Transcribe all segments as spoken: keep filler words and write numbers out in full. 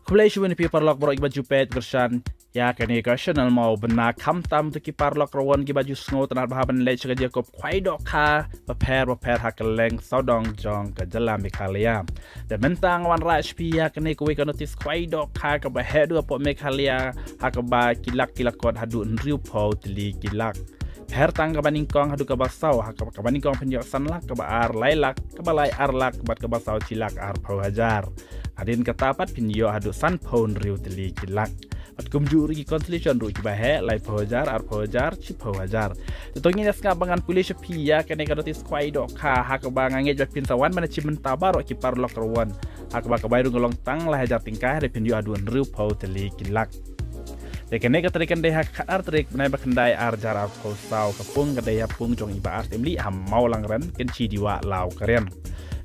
Khublei shibun ïa phi paralok baroh kiba ju peit kyrshan ïa kane ka channel Mawbynna, khamtam to ki paralok rawan kiba ju sngewtynnat bha ban leit sha ka jingïakob khwai dohkha bapher bapher ha kylleng sawdong jong ka jylla Meghalaya. Te mynta nga wanrah sha phi ïa kane kawei ka notice khwai dohkha kaba heh duh hapoh Meghalaya, ha kaba ki lak ki la kot haduh hynriewphew tylli ki lak. Pher tang kaba nyngkong haduh kaba saw, ha kaba, kaba nyngkong phin ïoh san lak, kaba ar lai lak, kaba lai ar lak, bad kaba saw shi lak arphew hajar. Hadien kata pat phin ïoh haduh sanphew hynriew tylli ki lak. Bad kumjuh ruh ki consolation ruh kiba heh, laiphew hajar, arphew hajar, shiphew hajar. Te to ngin ïa sngap ba ngan pule sha phi ïa kane ka notice khwai dohkha, ha kaba nga ngeit ba phin sa wan ban ïa shim mynta baroh ki paralok rawan. Ha kaba ka bai rung ka long tang lai hajar tyngka, hynrei phin ïoh haduh hynriewphew tylli ki lak. Te kane ka tarik kan dei ha ka khatar tarik bnai ba khyndai ar hajar arphew saw, ka pung ka dei ha pung jong i Bah Arsyiem Lyngdoh ha Mawlangren, Kynshi Dewa Lawkariang.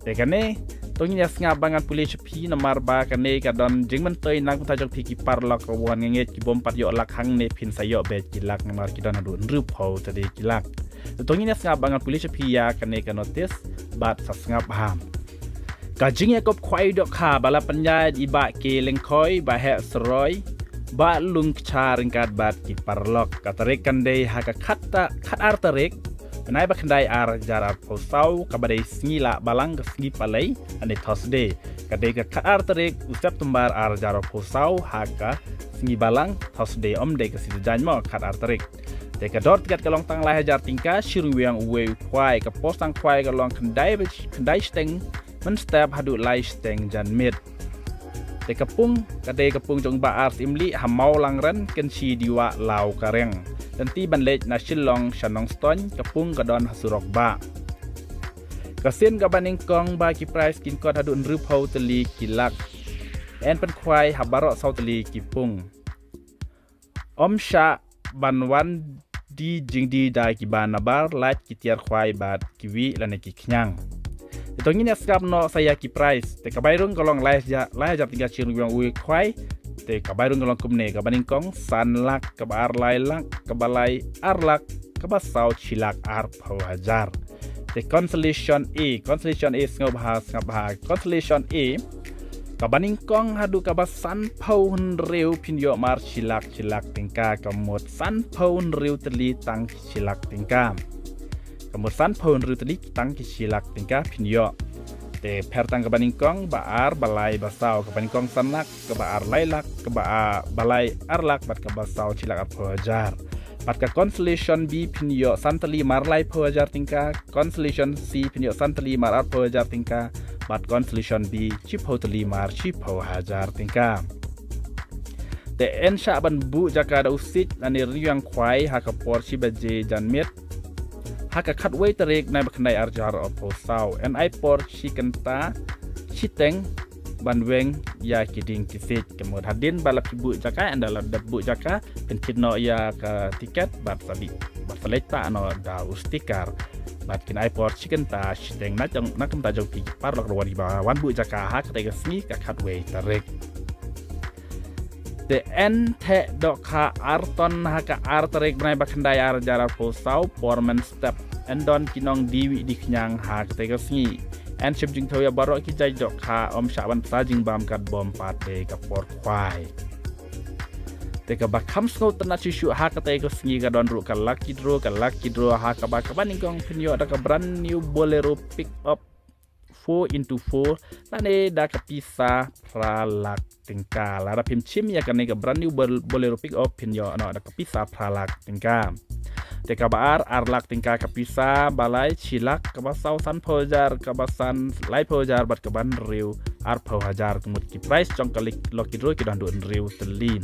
Te kane to ngin ïa sngap ba ngan pule sha phi namar ba kane ka don jingmyntoi na ka bynta jong phi ki paralok rawan, nga ngeit ki bym pat ïoh lak hangne phin sa ïoh beit ki lak namar ki don haduh hynriewphew tylli ki lak. Te to ngin ïa sngap ba ngan pule sha phi ïa kane ka notice bad sa sngap bha. Ka jingïakob khwai dohkha ba la pynïaid i Bah K Lyngkhoi, Bah Heh Suroi, Bah Lungkcha ryngkat bad ki paralok. Ka tarik kan dei ha ka khat ta, khatar tarik bnai ba khyndai ar hajar arphew saw, kaba dei sngi lah balang, ka sngi palei, lane Thursday. Ka dei ka khatar tarik u September ar hajar arphew saw, ha ka sngi balang, Thursday, ym dei ka sngi jaiñ mo, khatar tarik. Te ka dor tiket ka long tang lai hajar tyngka, shi ryngwiang uwei u khwai, ka por sang khwai ka long khyndai baj-, khyndai shiteng mynstep haduh lai shiteng janmiet. Te ka pung ka dei ka pung jong Bah Arsyiem Lyngdoh ha Mawlangren, Kynshi Dewa Lawkariang. Lynti ban leit na Shillong sha Nongstoiñ, ka pung ka don ha surok bah. Ka sien kaba nyngkong ba ki prize kin kot haduh hynriewphew tylli ki lak. Yn pynkhwai ha baroh saw tylli ki pung. Ym shah ban wan die jingdie da ki ba nabar, lait, ki tiar khwai bad kiwei lane ki khñiang. Te to ngin ïa sngap noh sa ïa ki prize. Te ka bai rung ka long lai hajar, lai hajar tyngka shi ryngwiang uwei u khwai. Te ka bai rung ka long kumne, kaba nyngkong san lak, kaba ar lai lak, kaba lai ar lak, kaba saw shi lak arphew hajar. Te consolation A, consolation A, sngap bha, sngap bha. Consolation A, kaba nyngkong haduh kaba sanphew hynriew phin ïoh mar shi lak, shi lak tyngka, ka mut sanphew hynriew tylli tang shi lak tyngka. Ka mut sanphew hynriew tylli tang shi lak tyngka phin ïoh. Te pher tang kaba nyngkong, ba ar, ba lai, ba saw, kaba nyngkong san lak, kaba ar lai lak, kaba a-, ba lai ar lak, bad kaba saw shi lak arphew hajar. Bad ka consolation B phin ïoh san tylli mar laiphew hajar tyngka, consolation C phin ïoh san tylli mar arphew hajar tyngka, bad consolation D shiphew tylli mar shiphew hajar tyngka. Te yn shah ban buh jaka da u siej lane ryngwiang khwai ha ka por shi baje janmiet ha ka khatwei tarik bnai ba khyndai ar hajar arphew saw. Yn ai por shi kynta shiteng ban weng ïa ki dieng ki siej. Ka mut hadien ba la phi buh jaka, ynda la dep buh jaka, phin thied noh ïa ka tiket bad sa bih, bad sa leit tah noh da u sticker. Bad kin ai por shi kynta shiteng na jong, na ka bynta jong phi ki paralok ruh wan, kiba wan buh jaka ha katei ka sngi, ka khatwei tarik. Te yn theh dohkha ar ton ha ka ar tarik bnai ba khyndai ar hajar arphew saw, por mynstep. Yn don ki nongdie wieh die khñiang ha katei ka sngi. Yn shim jingthew ïa baroh ki jait dohkha, ym shah ban pynsa jingbam katba ym pat dei ka por khwai. Te kaba kham sngewtynnat shuh shuh ha katei ka sngi, ka don ruh ka lucky draw, ka lucky draw ha kaba, kaba nyngkong phin ïoh da ka brand new Bolero pick up four into four lane da ka pisa phra lak tyngka. Lada phim shim ïa kane ka brand new Bol-, Bolero pick up, phin ïoh noh da ka pisa phra lak tyngka. Te kaba ar, ar lak tyngka ka pisa, ba lai shi lak, kaba saw sanphew hajar, kaba san laiphew hajar, bad kaba hynriew arphew hajar. Ka mut ki prize jong ka lucky draw ki don haduh hynriew tylli.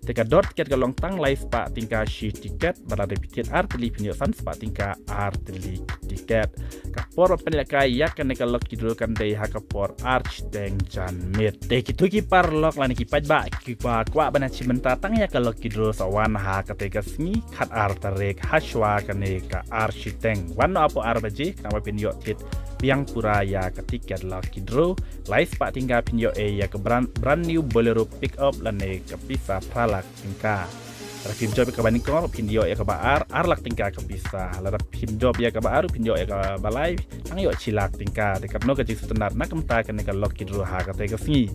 Te ka dor tiket ka long tang lai spah tyngka shi tiket, bad lada phi thied ar tylli phin ïoh san spah tyngka ar tylli tiket. Ka por ban pynlehkai ïa kane ka lucky draw kan dei ha ka por ar shiteng janmiet. Te kito ki paralok lane ki paidbah kiba kwah ban shim bynta tang ïa ka lucky draw, sa wan ha katei ka sngi khatar tarik hashwa kane ka ar shiteng. Wan noh hapoh ar baje, khnang ba phin ïoh thied biang pura ïa ka tiket lucky draw. Lai spah tyngka phin ïoh ei ïa ka brand, brand new Bolero pick up lane ka pisa phra lak tyngka. Lada phim jop ïa kaba nyngkong ruh phin ïoh ïa kaba ar, ar lak tyngka ka pisa. Lada phim jop ïa kaba ar ruh phin ïoh ïa kaba lai, tang ïoh shi lak tyngka. Te katno ka jingsngewtynnat na ka bynta kane ka lucky draw ha katei ka sngi.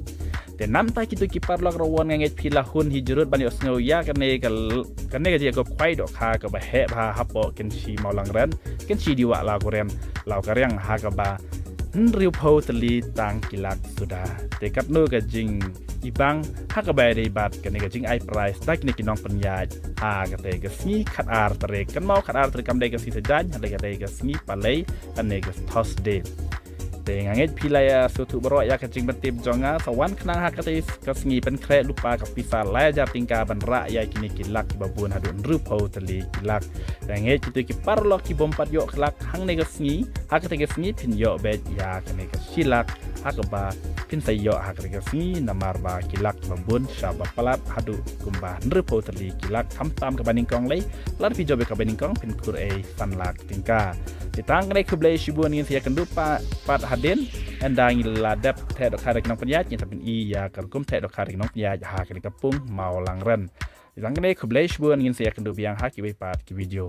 Te namta kito ki paralok rawon nga ngeit phi la hun hi jurut ban ïohsngew ïa kane ka l-, kane ka jingïakop khwai dohkha kaba heh bha hapoh Kynshi Mawlangren, Kynshi Diwa Lawkariang, Lawkariang ha kaba hynriewphew tylli tang ki lak suda. Te katno ka jingibang ha kaba ïadei bad kane ka jingai prize da kine ki nongpynïaid ha katei ka sngi khatar tarik. Kynmaw khatar tarik kam dei ka sngi Saitjaiñ, hynrei ka dei ka sngi Palei, kane ka Thursday. Te nga ngeit phi la ïa sngewthuh baroh ïa ka jingpyntip jong nga, sa wan khnang ha katei ka sngi pynkhreh lypa ka pisa lai hajar tyngka ban rah ïa kine ki lak kiba bun haduh hynriewphew tylli ki lak. Te nga ngeit kito ki paralok ki bym pat ïoh ki lak hangne ka sngi, ha katei ka sngi phin ïoh beit ïa kane ka shi lak, ha kaba phin sa ïoh ha katei ka sngi namar ba ki lak kiba bun shah ba palat haduh kumba hynriewphew tylli ki lak, khamtam kaba nyngkong lei, lada phi jop ïa kaba nyngkong phin khuid ei san lak tyngka. Te tang kane, khublei shibun, ngin sa ïakynduh pa-, pat hadien, ynda ngi la dep theh dohkha da ki nongpynïaid, ngin sa pyni ïa ka rukom theh dohkha da ki nongpynïaid ha kane ka pung Mawlangren. Te tang kane, khublei shibun, ngin sa ïakynduh biang ha kiwei pat ki video.